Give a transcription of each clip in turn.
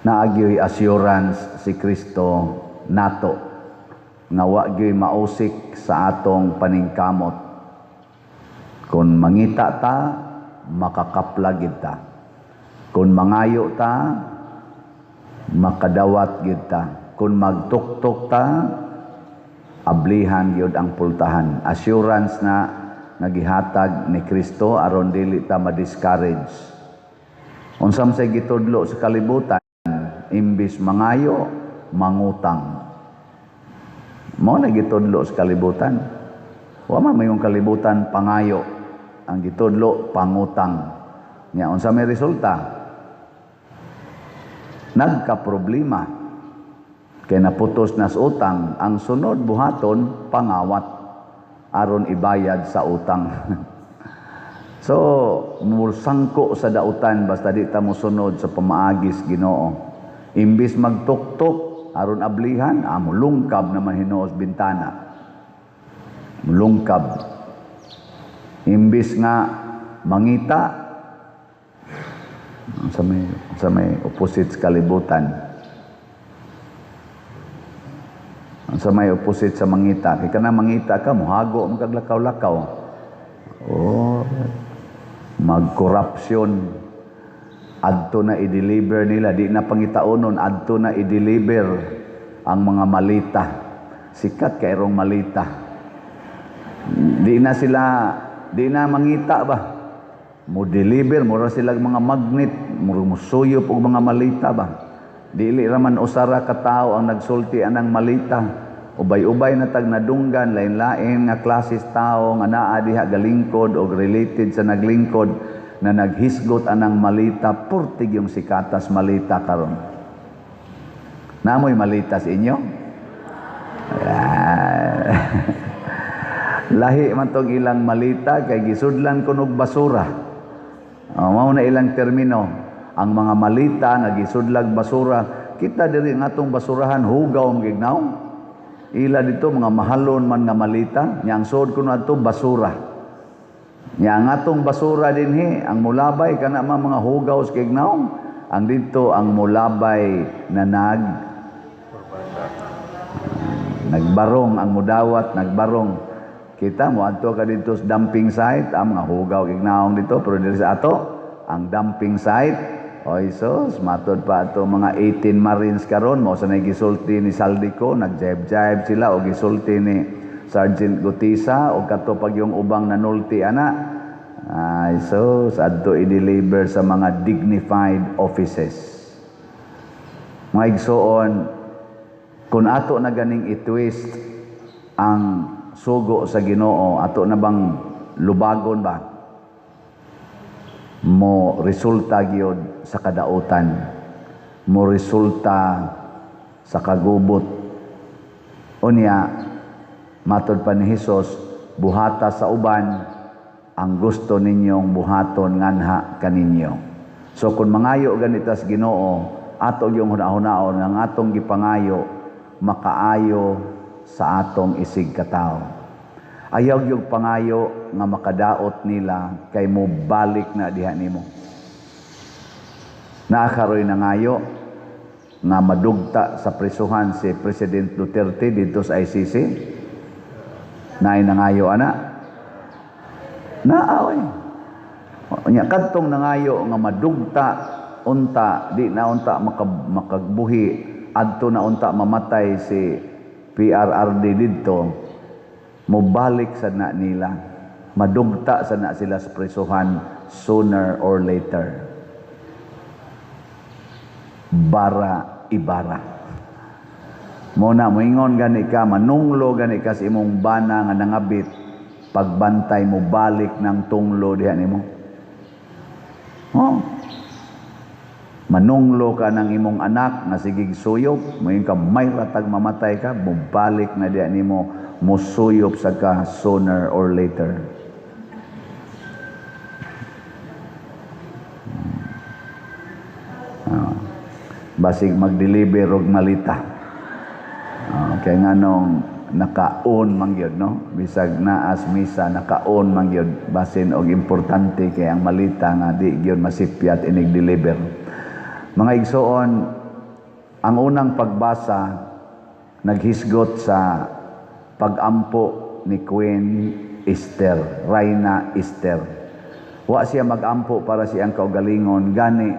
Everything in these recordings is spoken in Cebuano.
Naa gyoy assurance si Kristo nato nga wa gyoy mausik sa atong paningkamot. Kung mangita ta, makakapla gid ta. Kung mangayo ta, makadawat gid ta. Kung magtuktok ta, ablihan gyud ang pultahan. Assurance na nga gihatag ni Kristo aron dili ta ma-discourage. Unsa man say gitudlo sa kalibutan, imbis mangayo, mangutang. Mao na gitudlo sa kalibutan. Wa man mayong kalibutan pangayo. Ang gitudlo, pangutang. Nya unsa may resulta? Nagka-problema. Kay naputos na sa utang, ang sunod buhaton, pangawat aron ibayad sa utang. So, musangko sa dautan basta di ta mosunod sa pamaagis Ginoo. Imbis magtuktok aron ablihan, mulungkab naman hinuos bintana. Mulungkab. Imbis nga mangita sa may opposite sa kalibutan. Sa may opposite sa mangita, kay kana mangita ka, mohago man kag lakaw-lakaw. Oh, mag-corruption. Adto na i-deliver nila, di na pangitaonon, adto na i-deliver ang mga malita. Sikat kayrong malita. Di na sila, di na mangita ba? Mo deliver, mura sila mga magnet, mura musuyop og mga malita ba? Dili raman usara ka tawo ang nagsulti anang malita. Ubay-ubay na tag nadunggan, lain-lain nga klases tao nga naa diha galingkod og related sa naglingkod na naghisgot anang malita, purtig yung sikatas malita karon. Namoy malita sa inyo? Lahi man tong ilang malita kay gisudlan kunog basura. Oh, mao na ilang termino. Ang mga malita nga gisudlag basura, kita diri nga atong basurahan hugaw magignaw. Ila dito mga mahalon man nga malita, nya ang suod kuno adto basura. Nya ang atong basura dinhi, ang mulabay kana man mga hugaw sa gignaw, ang dito ang mulabay na nagbarong, ang mudawat nagbarong. Kita mo adto ka dito sa dumping site, ang mga hugaw gignaong dito, pero diri sa ato ang dumping site, oy sus, matod pa ato mga 18 Marines karon, mao sa gisulti ni Zaldy Co, nag-jibe-jibe sila o gisulti ni Sergeant Gutisa o kato pag yung ubang nanulti ana. Ay sus, adto i-deliver sa mga dignified offices. Mga igsoon, kung ato na ganing i-twist ang sugo sa Ginoo, ato na bang lubagon ba? Mo resulta gyud sa kadautan, mo resulta sa kagubot. Unya, matod pa ni Hesus, buhata sa uban ang gusto ninyong buhaton nganha kaninyo. So kung mangayo ganita sa Ginoo, ato yung hunahunahon nga ang atong gipangayo makaayo sa atong isig katawo. Ayaw yung pangayo nga makadaot nila kay mo balik na diha nimo. Naakaroy na ngayo nga madugta sa prisuhan si President Duterte dito sa ICC. Naay nangayo ana. Naa oy. Nya kadtong nangayo nga madugta unta di na unta makagbuhi adto na unta mamatay si PRRD didto, mobalik sa na nila, madugta sa na sila sa prisuhan sooner or later. Bara ibara mo na, moingon gani ka, manunglo gani ka sa imong bana nga nangabit, pagbantay mo balik ng tunglo diha nimo. Oh. Manunglo ka ng imong anak nga sigig suyop, moingon ka may ratag mamatay ka, mobalik na diha nimo, musuyop sa ka sooner or later. Basig mag-deliver og malita. Kay nganong naka-on man gyud, no? Bisag naas misa, naka-on man gyud, basin og importante kay ang malita nga di gyud masipyat inig deliver. Mga igsoon, Ang unang pagbasa naghisgot sa pagampo ni Queen Esther, Reyna Esther. Wa siya magampo para sa iyang kaugalingon, gani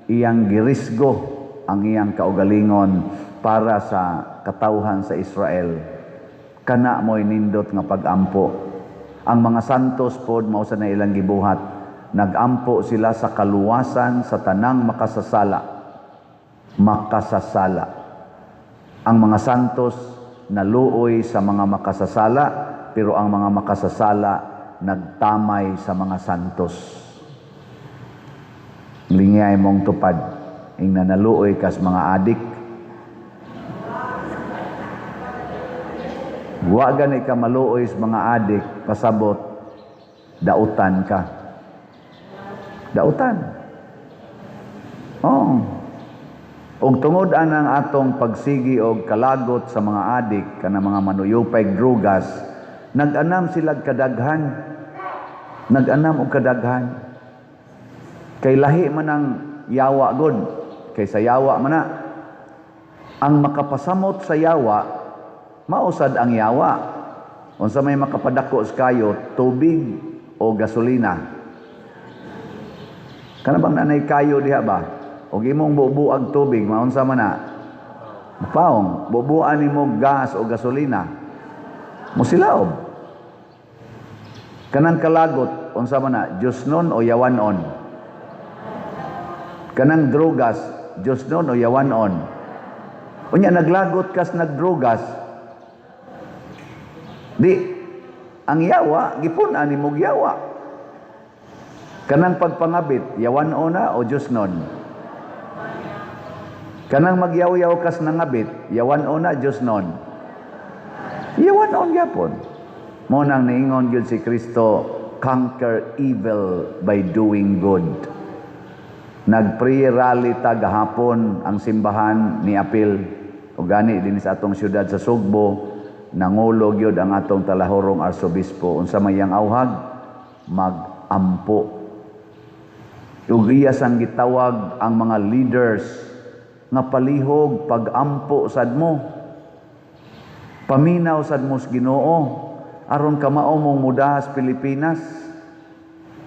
iyang girisgo ang iyang kaugalingon para sa katawhan sa Israel. Kana mo'y nindot nga pagampo. Ang mga santos pod, mao sa na ilang gibuhat. Nagampo sila sa kaluwasan sa tanang makasasala. Makasasala. Ang mga santos naluoy sa mga makasasala, pero ang mga makasasala nagtamay sa mga santos. Lingay mong tupad, ing naluoy kas mga adik. Wa gani ka maluoy sa mga adik, pasabot, dautan ka. Dautan. Oh. Og tungod anang atong pagsigi og kalagot sa mga adik, kana mga manuyupay drugas, nag-anam sila kadaghan. Nag-anam og kadaghan. Kay lahi man ang yawa god, kay sa yawa man na. Ang makapasamot sa yawa, mausad ang yawa. Unsa may makapadako sa kayo, tubig o gasolina? Kana bang nanay kayo diha ba? Og imong bubuag tubig, maunsa man na? Paong, bubuan nimo gas o gasolina. Musilaob. Kanang kalagot, unsa man na? Diyos nun o yawanon? Kanang drogas, Diyos nun o yawanon? Unya naglagot kas nagdrogas, di ang yawa gipun-an nimo yawa. Kanang pagpangabit, yawanon na o Diyos nun? Kanang magyaw-yaw kas nangabit, yawanon na, Diyos nun? Yawanon gyapon. Mo nang niingon gyud si Kristo, "Conquer evil by doing good." Nag-prayer rally ta gahapon, ang simbahan ni apil. O gani din sa atong syudad sa Sugbo, nangulo gyud ang atong talahorong arsobispo. Unsa may iyang auhag? Magampo. Ug iya sang gitawag ang mga leaders nga palihog pagampo sad mo. Paminaw sad mo sa Ginoo aron kamao mong mudahas Pilipinas.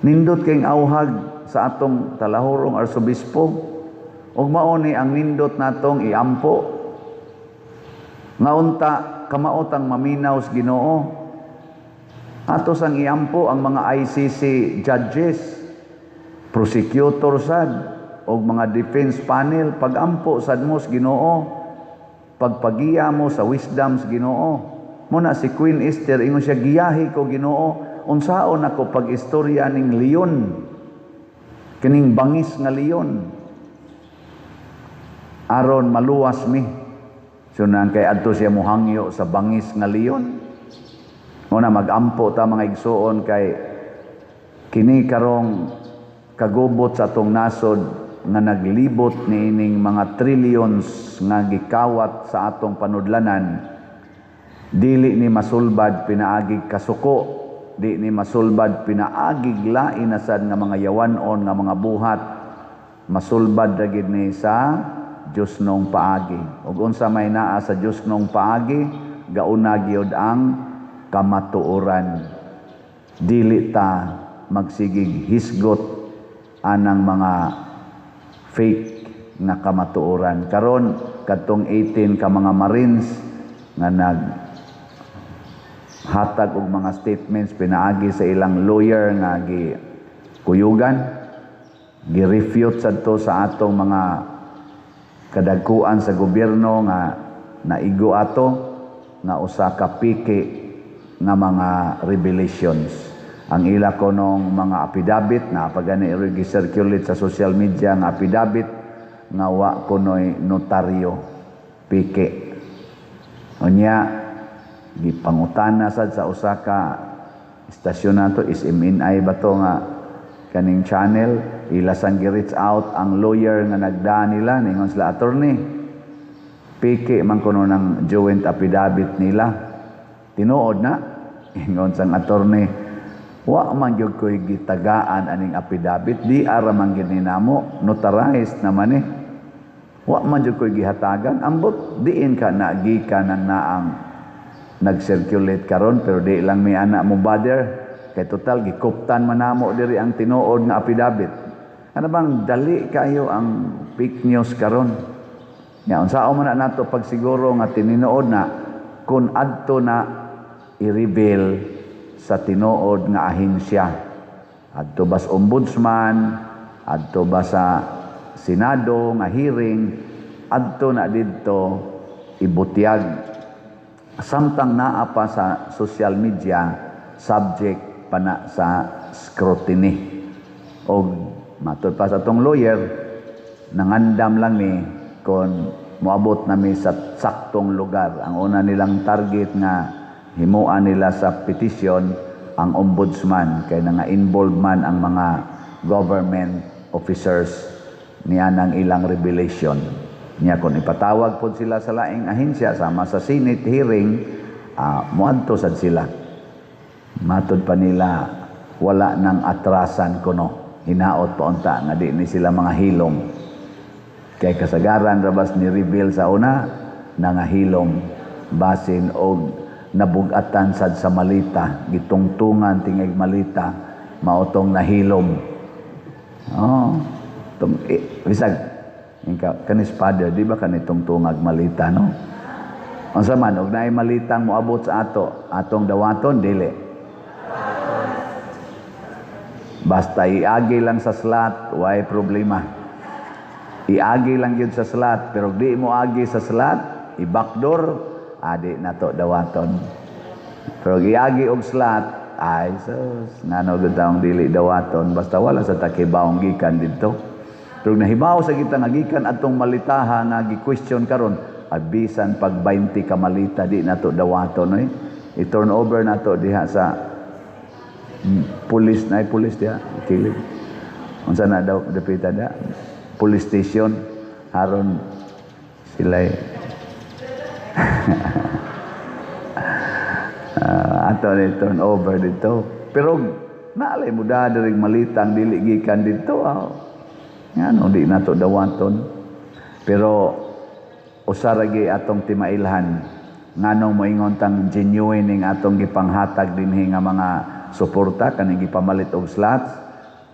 Nindot kayong auhag sa atong talahorong arsobispo. Ug mao ni ang nindot natong iampo. Nga unta kamaotang maminaw sa Ginoo. Ato sang iampo ang mga ICC judges, prosecutor sad og mga defense panel, pagampo sad mo sa Ginoo, pagpagiya mo sa wisdom sa Ginoo. Muna si Queen Esther, ingon siya, "Giyahi ko, Ginoo, unsaon ako pag-istorya ning leon, kining bangis nga leon, aron maluwas mi." So nang kay adto siya mohangyo sa bangis nga leon. Muna magampo ta, mga igsuon, kay kini karong kagubot sa atong nasod nga naglibot niining mga trillions nga gikawat sa atong panudlanan, dili ni masulbad pinaagig kasuko, di ni masulbad pinaagig lain na sad nga mga yawanon nga mga buhat. Masulbad ra gid ni sa Dios nong paagi. Ug unsa may naa sa Dios nong paagi, gauna gyud ang kamatuoran. Dili ta magsigig hisgot anang mga fake nga kamatuoran. Karon kadtong 18 ka mga Marines nga nag hatag og mga statements pinaagi sa ilang lawyer nga gi kuyugan, gi-refute sadto sa atong mga kadagkuan sa gobyerno nga naigo ato nga usa ka piki nga mga revelations. Ang ila konong mga affidavit na pagani gi-circulate sa social media nga affidavit nga wa kunoy notaryo, piki. Unya gipangutana sad sa usa ka istasyon nato, SMNI ba to nga kaning channel, ila sang gi-reach out ang lawyer nga nagdaa nila. Ningon sila, "Attorney, piki man kuno ng joint affidavit nila." "Tinuod na?" Ingon sang attorney, "Wa man gyud ko'y gitagaan aning affidavit, di ara man gyud ni namo, notarized naman eh." Wa man jud ko'y gihatagan. Ambot diin ka na gikan ang naang nag-circulate karon, pero di lang mi ana mo bother kay total gikuptan man namo diri ang tinuod nga affidavit. Ano bang dali kayo ang fake news karon? Nya unsaon man na nato pagsiguro nga tinuod na kung adto na i-reveal sa tinuod nga ahensya? Adto ba sa ombudsman, adto ba sa Senado nga hearing, adto na didto ibutyag. Samtang naa pa sa social media, subject pa na sa scrutiny. Og matud pa sa atong lawyer, nangandam lang ni kung moabot nami sa saktong lugar. Ang una nilang target nga himuan nila sa petition ang ombudsman kay nga involved man ang mga government officers niya ng ilang revelation. Niya kung ipatawag pod sila sa laing ahensya sama sa Senate hearing, moadto sad sila. Matod pa nila, wala nang atrasan kuno. Hinaot pa unta nga di ni sila mga hilom. Kay kasagaran rabas ni reveal sa una nangahilom, basin og nabugatan sad sa malita, gitungtungan tingig malita, maotong nahilom. Oh, tung eh, bisag inka kanis father, di ba kani tungtungag malita, no? Unsa man og naay malitang moabot sa ato, atong dawaton, dili? Basta iagi lang sa slot, way problema. Iagi lang yun sa slot, pero di mo agi sa slot, i-backdoor, adi na to dawaton. Pero iagi og slot, ay sus, ngano gud taong dili dawaton, basta wala sa takibawong gikan didto. Pero nahibaw sa kita nga gikan atong malitaha nga gi-question karon, ay bisan pag 20 ka malita, di nato dawaton oy. I-turn over nato diha sa pulis na pulis diha kilid. Unsa na daw dapita da? Police station haron sila ato ni turn over dito. Pero naalay mo da diri malitang dili gikan dito. Ngano di nato dawaton? Pero usa ra gyud atong timailhan nganong moingon tang genuine ning atong gipanghatag dinhi nga mga suporta kaning gipamalit og slots,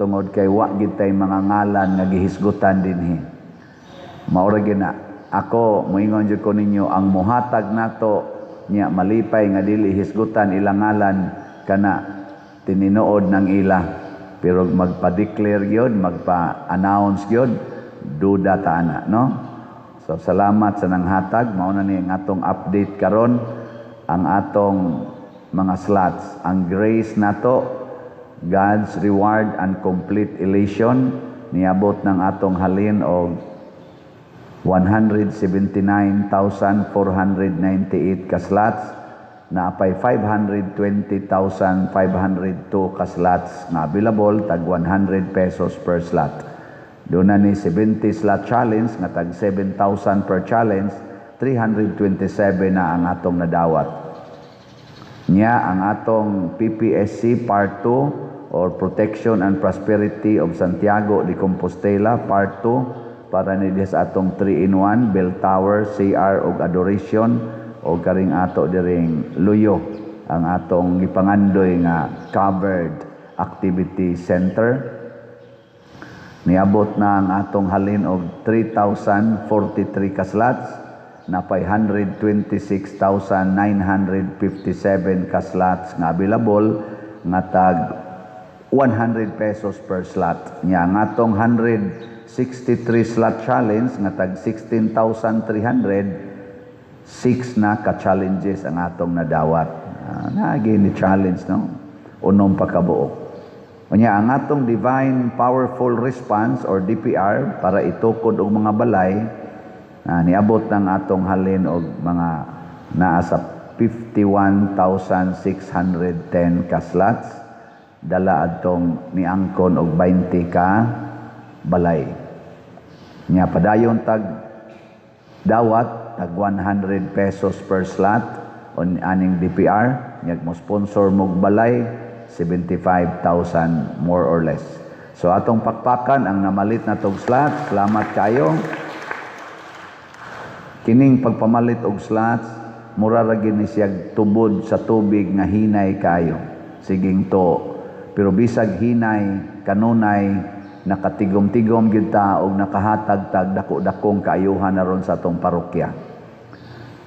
tungod kay wa gid tay mga ngalan nga gihisgutan dinhi. Mao ra gyud na. Ako moingon jud ko ninyo, ang mohatag nato nya malipay nga dili hisgutan ilang ngalan, kana tininood ng ila. Pero magpa-declare gyud, magpa-announce gyud, duda ta ana, no? So salamat sa nanghatag. Mao na ni ang atong update karon, ang atong mga slots. Ang grace nato, God's reward and complete elation, niabot ng atong halin og 179,498 ka slots, naapay 520,502 ka slots nga available, tag 100 pesos per slot. Doon na ni 70 slot challenge nga tag 7,000 per challenge, 327 na ang atong nadawat. Nya ang atong PPSC Part 2 or Protection and Prosperity of Santiago de Compostela Part 2, para ni diha sa atong 3 in 1 Bell Tower, CR ug Adoration o karing ato diring Luyo, ang atong gipangandoy nga covered activity center. Niabot na ang atong halin og 3,043 ka slots, napay 126,957 ka slots nga available nga tag 100 pesos per slot. Nya ang atong 163 slot challenge nga tag 16,300, 6 na ka challenges ang atong nadawat. Naagi ni challenge, no? Unom pa kabuok. Unya ang atong Divine Powerful Response or DPR para itukod og mga balay, niabot ng atong halin og mga naa sa 51,610 ka slots, dala adtong niangkon og 20 ka balay. Nya padayon tag dawat tag 100 pesos per slot on aning DPR, nyag mo sponsor mog balay, 75,000 more or less. So atong pakpakan ang namalit na tog slot. Salamat kayo. Kining pagpamalit og slots, mura ra gyud ni siyag tubod sa tubig nga hinay kayo. Siging to. Pero bisag hinay, kanunay, nakatigom-tigom gyud ta og nakahatag tag dako-dakong kaayuhan aron sa atong parokya.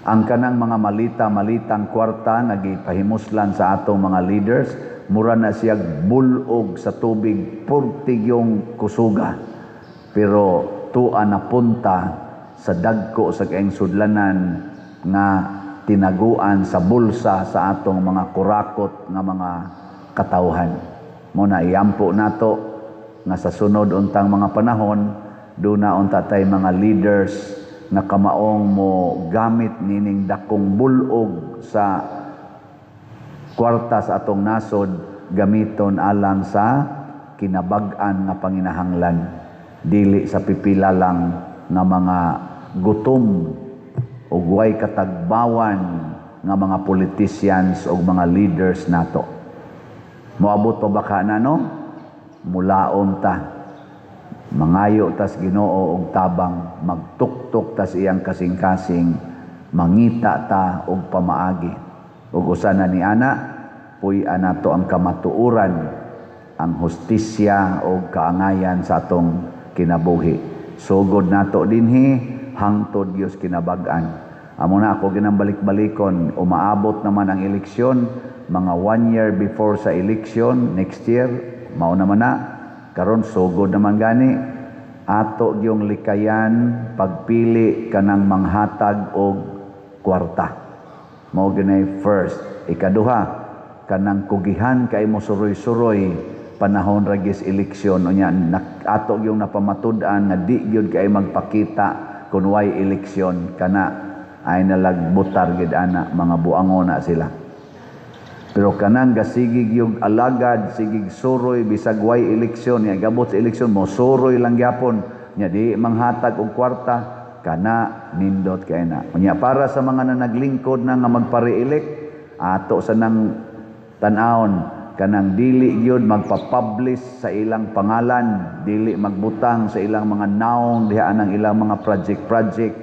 Ang kanang mga malita-malitang kwarta nga gipahimuslan sa atong mga leaders, mura na siyag bulog sa tubig, purtigyong kusuga. Pero tua na punta sa dagko sa kaayong sudlanan nga tinaguan sa bulsa sa atong mga kurakot nga mga katawhan. Mao na iampo nato nga sa sunod untang mga panahon, duna unta tay mga leaders nga kamaong mo gamit nining dakong bulog sa kwarta sa atong nasod, gamiton alang sa kinabag-an nga panginahanglan, dili sa pipila lang nga mga gutom ug way katagbawan nga mga politicians o mga leaders nato. Moabot pa ba ka na, no? Mulaon ta. Mangayo tas Ginoo og tabang, magtuktok tas iyang kasing-kasing, mangita ta og pamaagi. Ug usa na ni ana, puy-an nato ang kamatuoran, ang hustisya o kaangayan sa atong kinabuhi. Sugod nato dinhi hangtod Dios kinabag-an. Amo na ako ginambalik-balikon, umaabot naman ang eleksyon, mga one year before sa eleksyon, next year, mao naman na, karon sugod naman gani, ato gyung likayan pagpili kanang manghatag og kwarta. Mao ginay first. Ikaduha, kanang kugihan kay mo suroy-suroy panahon ragis eleksyon, unya ato gyung napamatud-an nga di gyud kay magpakita kun way eleksyon, kana ay nalagbutar gid ana, mga buango na sila. Pero kanang gasigig yung alagad, sigig suroy bisag way eleksyon, nya gabot sa eleksyon mo suroy lang gyapon, nya di manghatag og kwarta, kana nindot kay na. Unya para sa mga nanaglingkod na nga magpa-re-elect, ato sa nang tan-awon kanang dili gyud magpa-publish sa ilang pangalan, dili magbutang sa ilang mga naong diha ang ilang mga project-project,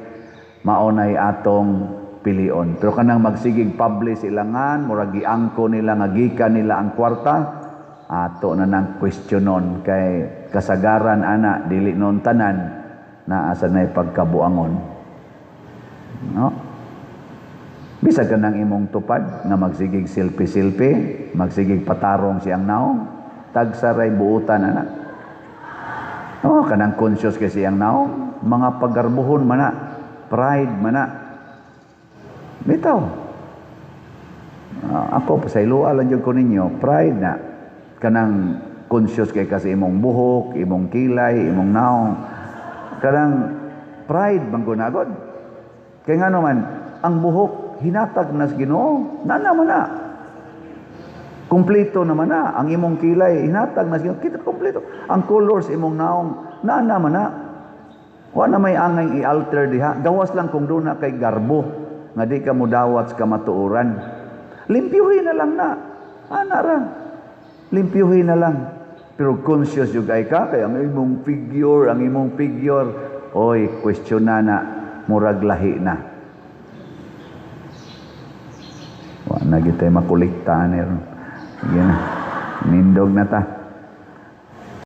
mao nay atong pilion. Pero kanang magsigig publish ilangan, murag giangko nila nga gikan nila ang kwarta, ato na nang questionon kay kasagaran ana dili non tanan naa sa nay pagkabuangon. No? Bisag kanang imong tupad nga magsigig selfie-selfie, magsigig patarong siyang naong, tagsaray buutan ana. Oh, kanang conscious kay siyang naong, mga pagarbuhon mana, pride mana. Bitaw. Ako pasayloa lang jud ko ninyo, pride na. Kanang conscious kay kasi imong buhok, imong kilay, imong naong. Kanang pride bang gunagod. Kay ngano man, ang buhok hinatag na sa Ginoo, nana man na. Kompleto naman na. Ang imong kilay hinatag na sa Ginoo, kita kompleto. Ang colors imong naong, nana man na. Wa na may angay i-alter diha. Gawas lang kung doon na kay garbo nga di ka mudawat sa kamatuoran. Limpyuhin na lang na. Ana ra. Limpyuhin na lang. Pero conscious yung ay ka, kay ang imong figure, ang imong figure. Oy, question na na, murag lahi na. Wa na gitay makulikta ni ron. Sige na. Nindog na ta.